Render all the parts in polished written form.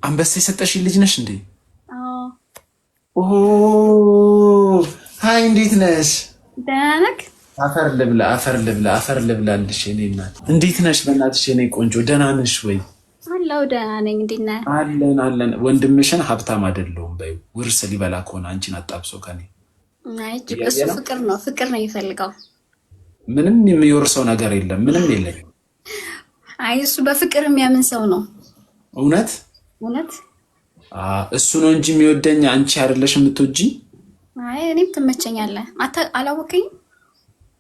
አንበሳ የሰጠሽኝ ልጅ ነሽ እንዴ? አዎ። Hi፣ እንዴት ነሽ? ደህና ነህ? አፈር ልብላ፣ አፈር ልብላ፣ አፈር ልብላልሽ የኔ እናት። እንዴት ነሽ? በእናትሽ የኔ ቆንጆ ደህና ነሽ ወይ? አለሁ፣ ደህና ነኝ። እንዴት ነህ? አለን አለን። ወንድምሽን ሀብታም አይደለሁም በይው። ውርስ ሊበላ ከሆነ አንቺን አጣብሶ ከኔ እሱ ፍቅር ነው፣ ፍቅር ነው የሚፈልገው። ምንም የሚወርሰው ነገር የለም፣ ምንም የለኝም። አይ እሱ በፍቅር የሚያምን ሰው ነው። እውነት እውነት እሱ ነው እንጂ የሚወደኝ አንቺ አይደለሽ የምትወጂኝ። አይ እኔም ትመቸኛለህ። አላወከኝም?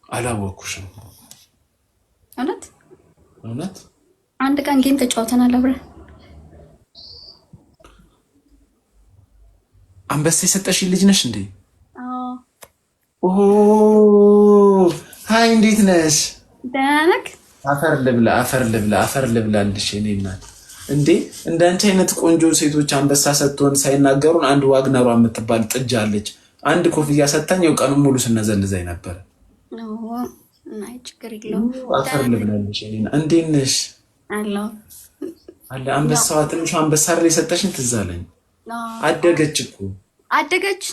አላወኩሽም። እውነት እውነት። አንድ ቀን game ተጫውተናል አብረን። አንበሳ የሰጠሽኝ ልጅ ነሽ እንዴ? Hi፣ እንዴት ነሽ? ደህና ነህ? አፈር ልብላ፣ አፈር ልብላ፣ አፈር ልብላልሽ የኔ እናት። እንዴ እንዳንቺ አይነት ቆንጆ ሴቶች አንበሳ ሰጥቶን ሳይናገሩን አንድ ዋግነሯ የምትባል ጥጃ አለች። አንድ ኮፍያ ሰታኝ ያው ቀኑን ሙሉ ስነዘልዘኝ ነበር። ችግር የለውም። አፈር ልብላልሽ የኔ እናት። እንዴት ነሽ? አለሁ አለ። አንበሳዋ ትንሿ አንበሳ አይደል የሰጠሽኝ? ትዝ አለኝ። አደገች እኮ። አደገች።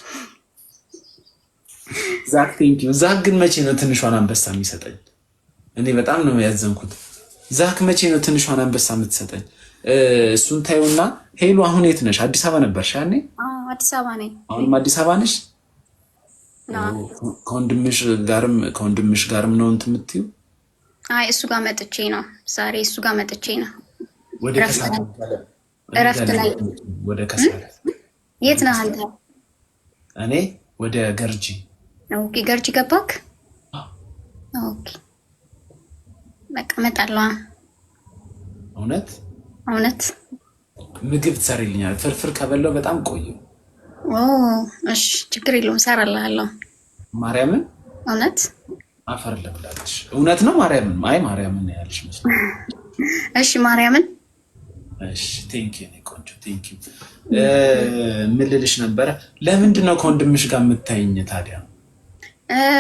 ዛክ thank you። ዛክ ግን መቼ ነው ትንሿን አንበሳ የሚሰጠኝ? እኔ በጣም ነው ያዘንኩት። ዛክ መቼ ነው ትንሿን አንበሳ የምትሰጠኝ? እሱን ታዩና። ሄሉ አሁን የት ነሽ? አዲስ አበባ ነበርሽ ያኔ? አዲስ አበባ ነኝ። አሁንም አዲስ አበባ ነሽ? ከወንድምሽ ጋርም ነው እንትን የምትይው? አይ እሱ ጋር መጥቼ ነው ዛሬ፣ እሱ ጋር መጥቼ ነው። ወደ እረፍት ላይ። ወደ ከሰዓት። የት ነህ አንተ? እኔ ወደ ገርጂ። Okay፣ ገርጂ ገባክ? Okay፣ በቃ እመጣለሁ። እውነት? እውነት። ምግብ ትሰሪልኛል? ፍርፍር ከበላው በጣም ቆየሁ። እሺ፣ ችግር የለውም፣ እሰራልሃለሁ። ማርያምን? እውነት። አፈር ልብላለች። እውነት ነው ማርያምን። አይ ማርያምን ያልሽ መስሎኝ። እሺ፣ ማርያምን። እሺ፣ thank you ቆንጆ፣ thank you። ምን ልልሽ ነበረ? ለምንድን ነው ከወንድምሽ ጋር የምታይኝ ታዲያ?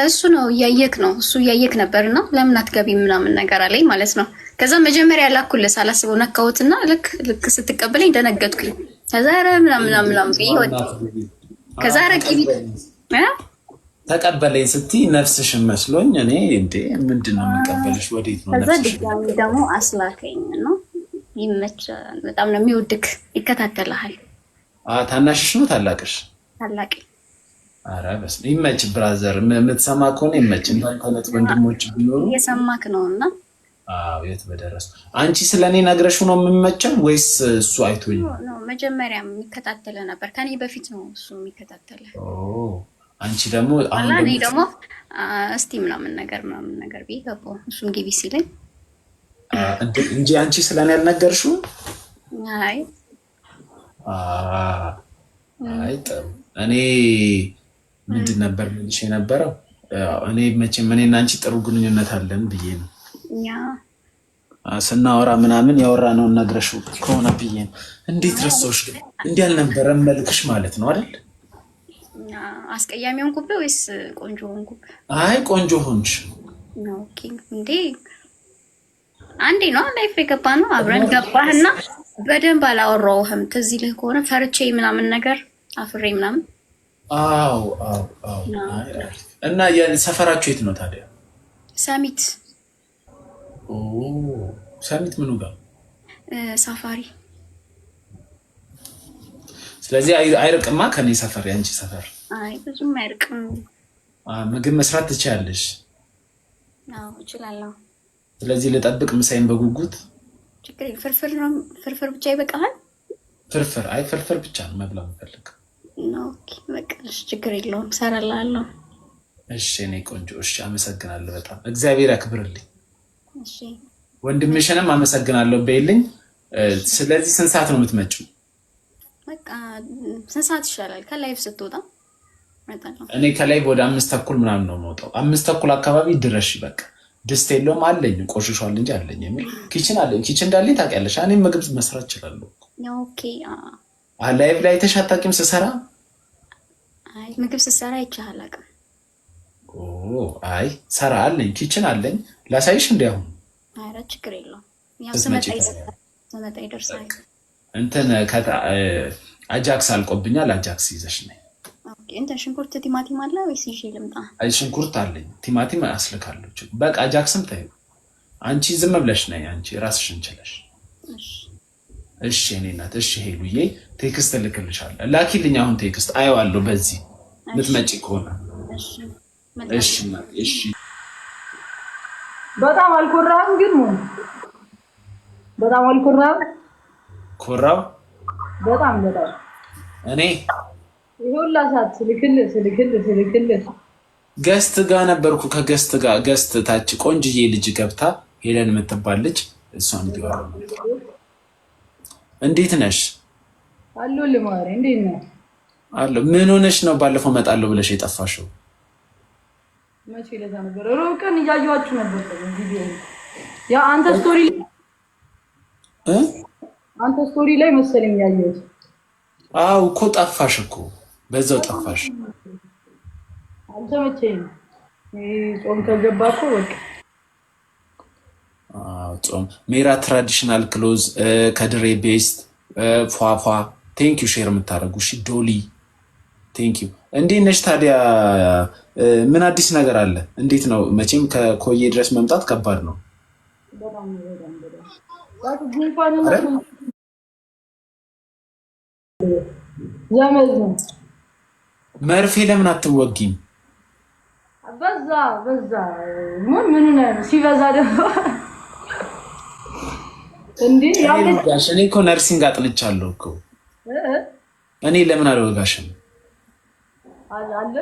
እሱ ነው እያየክ ነው፣ እሱ እያየክ ነበር እና ለምን አትገቢ ምናምን ነገር አለኝ ማለት ነው። ከዛ መጀመሪያ ላኩልህ፣ ሳላስበው ነካሁትና ልክ ልክ ስትቀበለኝ ደነገጥኩኝ። ከዛ ኧረ ምናምን ምናምን ብዬ ወጣሁ። ከዛ ኧረ ግቢ። ተቀበለኝ ስትይ ነፍስሽን መስሎኝ እኔ እንዴ ምንድን ነው የምቀበልሽ? ወዴት ነው? ከዛ ነፍስሽ? ድጋሚ ደግሞ አስላከኝ ነው። ይመች፣ በጣም ነው የሚወድክ፣ ይከታተልሃል። ታናሽሽ ነው ታላቅሽ? ታላቅ። ኧረ በስመ ይመች brother፣ የምትሰማ ከሆነ ይመች። እንዳንተ አይነት ወንድሞች ቢኖሩ እየሰማክ ነው እና አዎ፣ የት በደረሱ። አንቺ ስለ እኔ ነግረሽው ነው የምመቸው ወይስ እሱ አይቶኝ? ነው መጀመሪያ የሚከታተለ ነበር። ከኔ በፊት ነው እሱ የሚከታተለ። አንቺ ደግሞ አሁን እኔ ደግሞ እስቲ ምናምን ነገር ምናምን ነገር ብዬ ገባሁ። እሱም ግቢ ሲለኝ እንጂ አንቺ ስለ እኔ አልነገርሽውም? አይ። አይ ጥሩ። እኔ ምንድን ነበር የምልሽ የነበረው፣ እኔ መቼም እኔና አንቺ ጥሩ ግንኙነት አለን ብዬ ነው ስናወራ ምናምን ያወራነውን ነግረሽው ከሆነ ብዬ ነው። እንዴት ረሳሁሽ ግን? እንዲህ አልነበረም መልክሽ ማለት ነው አይደል? አስቀያሚ ሆንኩብህ ወይስ ቆንጆ ሆንኩብህ? አይ ቆንጆ ሆንሽ። Okay፣ እንዴ አንዴ ነው live የገባ ነው አብረን ገባህና በደንብ አላወራሁህም። ትዝ ይልህ ከሆነ ፈርቼ ምናምን ነገር አፍሬ ምናምን። አዎ። እና ሰፈራችሁ የት ነው ታዲያ? ሰሚት። ሰሚት ምኑ ጋር? ሳፋሪ። ስለዚህ አይርቅማ ከኔ ሰፈር የአንቺ ሰፈር። አይ ብዙም አይርቅም። ምግብ መስራት ትችያለሽ? አዎ እችላለሁ። ስለዚህ ልጠብቅ ምሳዬን በጉጉት። ችግር ፍርፍር ነው፣ ፍርፍር ብቻ ይበቃሃል? ፍርፍር፣ አይ ፍርፍር ብቻ ነው መብላት የምፈልግ። Okay በቃ እሺ፣ ችግር የለውም፣ እሰራልሃለሁ። እሺ እኔ ቆንጆ፣ እሺ አመሰግናለሁ በጣም፣ እግዚአብሔር ያክብርልኝ። እሺ። ወንድምሽንም አመሰግናለሁ በይልኝ። ስለዚህ ስንት ሰዓት ነው የምትመጪው? በቃ ስንት ሰዓት ይሻላል? ከ live ስትወጣ እመጣለሁ። እኔ ከ live ወደ 5:30 ምናምን ነው የምወጣው። 5:30 አካባቢ ድረሽ። በቃ ድስት የለውም አለኝ፣ ቆሽሿል እንጂ አለኝ የሚል kitchen አለኝ። Kitchen እንዳለኝ ታውቂያለሽ። እኔ ምግብ መስራት እችላለሁ። Okay። Live ላይ አይተሽ አታውቂም ስሰራ? አይ ምግብ ስትሰራ አይቼህ አላውቅም። አይ ሰራ አለኝ፣ kitchen አለኝ። ላሳይሽ እንዲ አሁን? ኧረ ችግር የለውም። ያው ስመጣ ይደርሳል። እንትን አጃክስ አልቆብኛል። አጃክስ ይዘሽ ነይ። እንትን ሽንኩርት ቲማቲም አለ ወይስ ይዤ ልምጣ? አይ ሽንኩርት አለኝ፣ ቲማቲም አስልካለሁ። በቃ አጃክስም ተይው። አንቺ ዝም ብለሽ ነይ። አንቺ ራስሽን ችለሽ። እሺ የእኔ እናት። እሺ ሄሉዬ፣ text እልክልሻለሁ። ላኪልኝ አሁን text አየዋለሁ። በዚህ ምትመጪ ከሆነ። እሺ እናት። እሺ። በጣም አልኮራህም ግን? በጣም አልኮራህም? ኮራው። በጣም በጣም። እኔ ይሄ ሁላ ሰዓት ስልክልህ ስልክልህ ስልክልህ Guest ጋር ነበርኩ። ከ guest ጋር፣ guest ታች ቆንጅዬ ልጅ ገብታ፣ ሄለን የምትባል ልጅ፣ እሷን እያወራሁ ነበር። እንዴት ነሽ? አለሁልህ ማሬ፣ እንዴት ነህ? አለሁ። ምን ሆነሽ ነው ባለፈው እመጣለሁ ብለሽ የጠፋሽው? መቼ ዕለት ነበር? ሮብ ቀን እያየኋችሁ ነበር ቪዲዮ። ያ አንተ story እ አንተ story ላይ መሰለኝ ያየሁት። አዎ እኮ፣ ጠፋሽ እኮ፣ በዛው ጠፋሽ። አልተመቸኝም። ይሄ ጾም ከገባ እኮ በቃ። አዎ ጾም። ሜራ traditional clothes፣ ከድሬ best፣ ፏፏ፣ thank you share የምታደርጉ። እሺ ዶሊ፣ thank you። እንዴት ነሽ ታዲያ? ምን አዲስ ነገር አለ? እንዴት ነው? መቼም ከኮዬ ድረስ መምጣት ከባድ ነው። በጣም በጣም በጣም ጉንፋን ዘመድ ነው። መርፌ ለምን አትወጊም? በዛ በዛ፣ ምን ምን ነው ሲበዛ ደግሞ እንዴ። እኔ እኮ nursing አጥንቻለሁ እኮ። እኔ ለምን አልወጋሽም? አለ።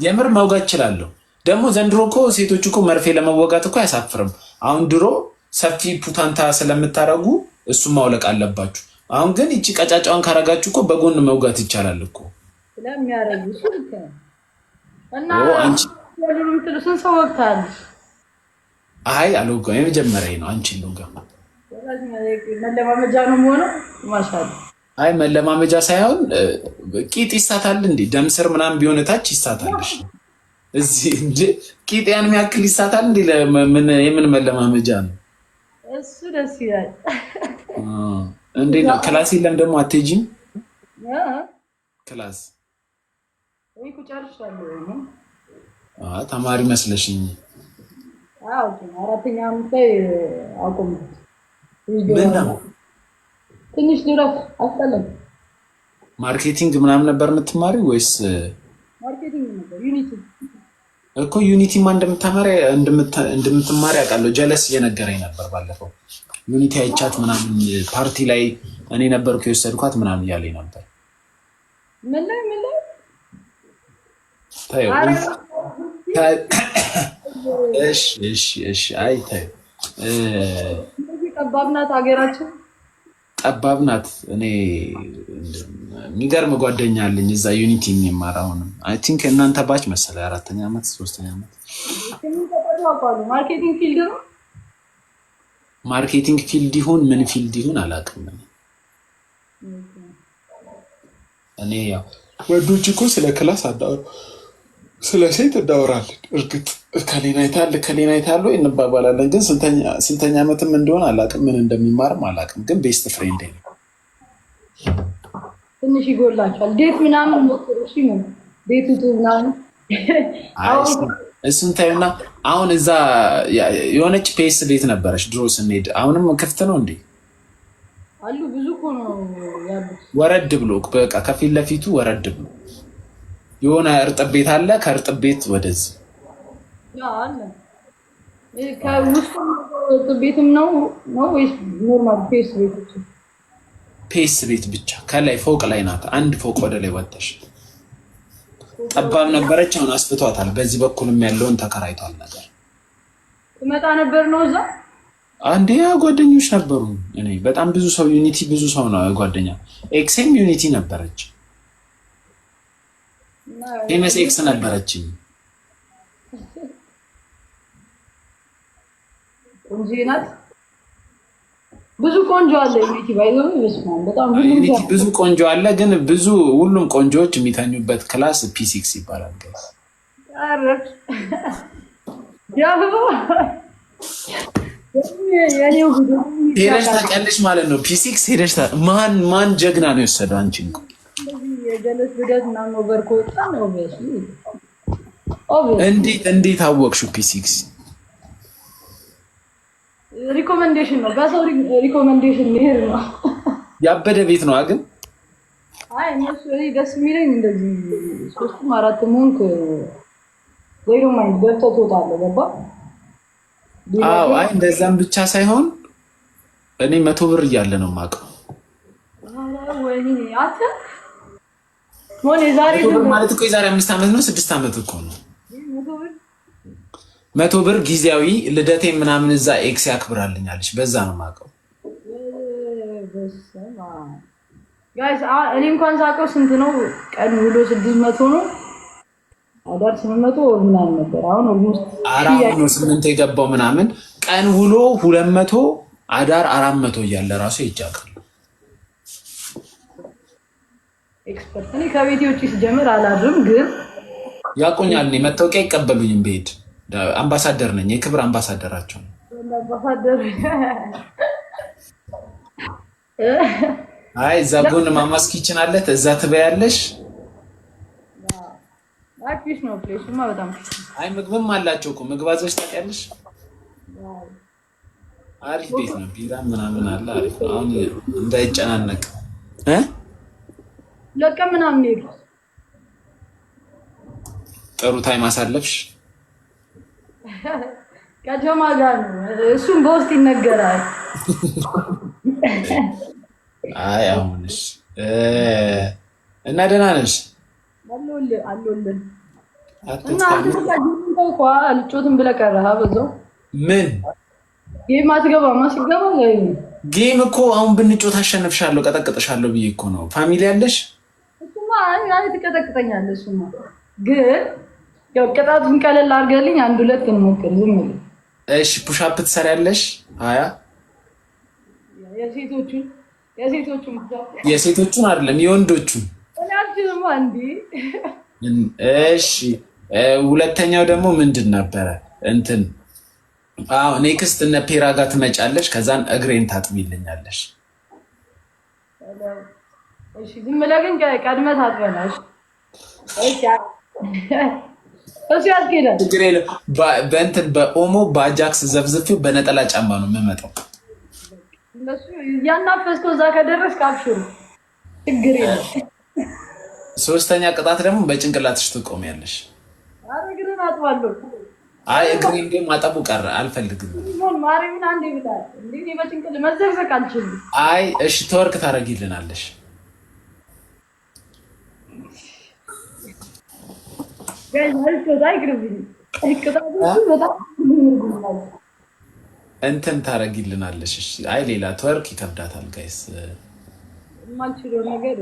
የምር መውጋት እችላለሁ። ደግሞ ዘንድሮ እኮ ሴቶች እኮ መርፌ ለመወጋት እኮ አያሳፍርም። አሁን ድሮ ሰፊ ፑታንታ ስለምታረጉ እሱን ማውለቅ አለባችሁ። አሁን ግን ይቺ ቀጫጫዋን ካረጋችሁ እኮ በጎን መውጋት ይቻላል እኮ። ስለሚያረጉ እሱ ልክ ነው። እና ስንት ሰው ወቅታል? አይ አልወጋም። የመጀመሪያ ነው። አንቺን ልውጋ። መለማመጃ ነው የሚሆነው። ማሻአላ። አይ መለማመጃ ሳይሆን ቂጥ ይሳታል እንዴ? ደም ስር ምናምን ቢሆን ታች ይሳታልሽ። እዚህ እንጂ ቂጥ ያን የሚያክል ይሳታል እንዴ? የምን መለማመጃ ነው? እሱ ደስ ይላል። እንዴት ነው? Class የለም ደግሞ፣ አትሄጂም class? ወይ ጨርሻለሁ። ተማሪ መስለሽኝ። አራተኛ ዓመት ላይ አቆምኩት። ምን ነው? ትንሽ ልረፍ፣ አስጠላኝ። Marketing ምናምን ነበር የምትማሪው ወይስ? Marketing ነበር፣ ዩኒቲ። እኮ ዩኒቲማ እንደምትማሪ አውቃለሁ። ጀለስ እየነገረኝ ነበር ባለፈው። ዩኒቲ አይቻት ምናምን፣ ፓርቲ ላይ እኔ ነበርኩ የወሰድኳት ምናምን እያለኝ ነበር። ምን ላይ ምን ላይ? ተይው። እሺ እሺ እሺ። አይ ተይው። ጠባብ ናት ሀገራችን። ጠባብ ናት። እኔ የሚገርም ጓደኛ አለኝ እዛ ዩኒቲ የሚማር፣ አሁንም I think እናንተ batch መሰለኝ፣ አራተኛ ዓመት ሶስተኛ ዓመት። Marketing field ነው። Marketing field ይሁን ምን field ይሁን አላውቅም። እኔ ያው ወንዶች እኮ ስለ class አዳወሩ፣ ስለ ሴት እናወራለን። እርግጥ ከሌና አይታል ከሌና አይታል ወይ እንባባላለን። ግን ስንተኛ ዓመትም እንደሆነ አላውቅም፣ ምን እንደሚማርም አላውቅም። ግን best friend ነው። ትንሽ ይጎላቸዋል። Date ምናምን ሞክሩ። እሺ date ውጡ ምናምን። እሱን ታዩና አሁን እዛ የሆነች ፔስ ቤት ነበረች ድሮ ስንሄድ፣ አሁንም ክፍት ነው እንዴ? አሉ፣ ብዙ እኮ ነው ያሉት። ወረድ ብሎ፣ በቃ ከፊት ለፊቱ ወረድ ብሎ የሆነ እርጥብ ቤት አለ። ከእርጥብ ቤት ወደዚህ። አለ። ከውስጡ እርጥብ ቤትም ነው ወይስ normal ፔስ ቤቶች? ፔስ ቤት ብቻ፣ ከላይ ፎቅ ላይ ናት። አንድ ፎቅ ወደ ላይ ወጥተሽ ጠባብ ነበረች። አሁን አስፍቷታል። በዚህ በኩልም ያለውን ተከራይቷል ነገር። ትመጣ ነበር ነው እዛ? አንዴ ጓደኞች ነበሩ። እኔ በጣም ብዙ ሰው ዩኒቲ፣ ብዙ ሰው ነው ጓደኛ። Ex ኤም ዩኒቲ ነበረች። Famous ex ነበረችኝ። ቆንጆ ናት። ብዙ ቆንጆ አለ ዩኒቲ፣ ባይዘው ይስማም በጣም። ዩኒቲ ብዙ ቆንጆ አለ፣ ግን ብዙ ሁሉም ቆንጆዎች የሚተኙበት class P6 ይባላል። Guys። ያው የኔው ጉድ። ሄደሽ ታውቂያለሽ ማለት ነው። P6 ሄደሽ ማን ማን ጀግና ነው የወሰደው አንቺን? የጀለስ ልደት ምናምን over ከወጣ ነው obviously obviously። እንዴት አወቅሽው P6? Recommendation ነው፣ በሰው recommendation መሄድ ነው። ያበደ ቤት ነው ግን። አይ እነሱ እኔ ደስ የሚለኝ እንደዚህ ሶስትም አራትም ሆንክ they don't mind፣ ገብተህ ትወጣለህ። ገባ? አዎ። አይ እንደዛም ብቻ ሳይሆን እኔ 100 ብር እያለ ነው የማውቀው። ወይኔ አንተ ሞን የዛሬ 100 ብር ማለት እኮ የዛሬ 5 ዓመት ነው፣ 6 ዓመት እኮ ነው። 100 ብር። 100 ብር ጊዜያዊ ልደቴ ምናምን እዛ ex ያክብራልኛለች። በዛ ነው የማውቀው። Guys፣ እኔ እንኳን ሳውቀው ስንት ነው? ቀን ውሎ 600 ነው፣ አዳር 800 ምናምን ነበር። አሁን almost አራት ነው ስምንት የገባው ምናምን። ቀን ውሎ 200፣ አዳር 400 እያለ ራሱ ይጫቃል። Expert። እኔ ከቤቴ ውጭ ሲጀምር አላድርም፣ ግን ያቆኛል። እኔ መታወቂያ አይቀበሉኝም ብሄድ። አምባሳደር ነኝ፣ የክብር አምባሳደራቸው ነው። አምባሳደር። አይ እዛ ጎን Mama's Kitchen አለ፣ እዛ ትበያለሽ። Peace ነው place ኡማ፣ በጣም peace ነው። አይ ምግብም አላቸው እኮ፣ ምግብ አዘሽ ታውቂያለሽ? አሪፍ ቤት ነው። ቢራ ምናምን አለ። አሪፍ ነው። አሁን እንዳይጨናነቅ እ 2 ቀን ምናምን ሄዱ። ጥሩ time አሳለፍሽ? ከጀማ ጋር ነው። እሱም በውስጥ ይነገራል። አይ አሁንሽ እና ደህና ነሽ? አለሁልህ አለሁልህ። እና አንተ ተውኳ፣ አልጮትም ብለህ ቀረህ በዛው። ምን? Game አትገባማ ሲገባ። Game እኮ አሁን ብንጮት አሸንፍሻለሁ፣ ቀጠቅጥሻለሁ ብዬ እኮ ነው። Family አለሽ? እሱማ አይ ትቀጠቅጠኛለህ። እሱማ ግን ያው ቅጣቱን ቀለል አድርገልኝ አንድ ሁለት እንሞክር። ዝም ብለህ። እሺ push up ትሰሪያለሽ? 20። የሴቶቹን የሴቶቹን። የሴቶቹን አይደለም፣ የወንዶቹን። እኔ አልችልማ እንዴ። እሺ ሁለተኛው ደግሞ ምንድን ነበረ? እንትን አዎ next እነ ፔራ ጋር ትመጫለሽ። ከዛን እግሬን ታጥቢልኛለሽ። እሺ ዝም ብለህ ግን ቀድመህ ታጥበናል። እሺ እሱ ያስኬዳል። ችግር የለም። በእንትን በኦሞ በአጃክስ ዘፍዝፌው በነጠላ ጫማ ነው የምመጣው። እነሱ እያናፈስከው እዛ ከደረስክ አብሽሩ፣ ችግር የለም። ሶስተኛ ቅጣት ደግሞ በጭንቅላትሽ ትቆሚያለሽ። ኧረ እግርህን አጥባለሁ። አይ እግሬ እንዲሁም ማጠቡ ቀረ፣ አልፈልግም። ማርያምን አንዴ ብላል እንዴ፣ እኔ በጭንቅል መዘቅዘቅ አልችልም። አይ እሺ twerk ታደርጊልናለሽ። አይቅርብኝ፣ ቅጣቶቹ በጣም እንትን ታደርጊልናለሽ። እሺ አይ ሌላ twerk ይከብዳታል guys። የማልችለው ነገር።